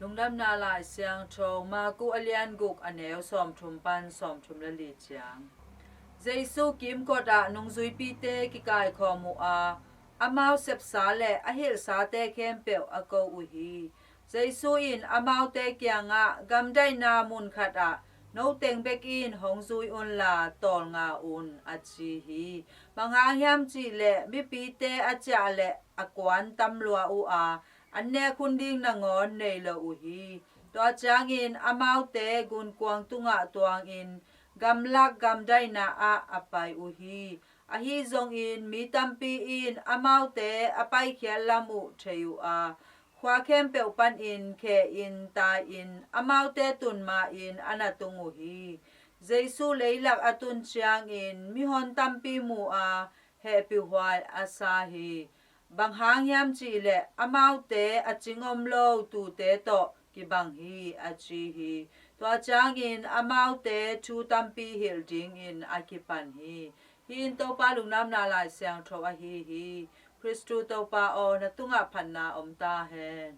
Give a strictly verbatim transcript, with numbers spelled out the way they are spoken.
Lungdamna Lai Siangtho Marku a lian guk, a neu sawmthum pan sawmthum le li ciang. Jesu kimkot ah nungzuipite kikaikhawm uh a, amau sepsa le a hilhsate khempeuh a ko uh hi. Jesu in amaute kiangah, "Gamdaihna mun khatah noteng bek in hong zui unla tawlnga un," a ci hi. Bang hang hiam cihleh mipite a ciah le a kuan tam lua uh a, an nek hun ding nangawn nei lo uh hi. Tua ciangin amaute gunkuang tungah tuangin gamlak gamdaihna ah a pai uh hi. Ahi zongin mi tampi in amaute a paikhiat lam uh thei uh a, khua khempeuh panin khe-in tai-in amaute tun ma-in a na tung uh hi. Jesu leilak a tun ciangin mihon tampi mu a, hehpihhuai a sa hi. Bang hang hiam cihleh amaute a cing om lo tuute tawh kibang hi, a ci hi. Tua ciangin amaute thu tampi hilh dingin a kipan hi. Hih in Topa Lungdamna Lai Siangtho ahi hi. Khristu Topa aw, na tungah phatna om ta hen.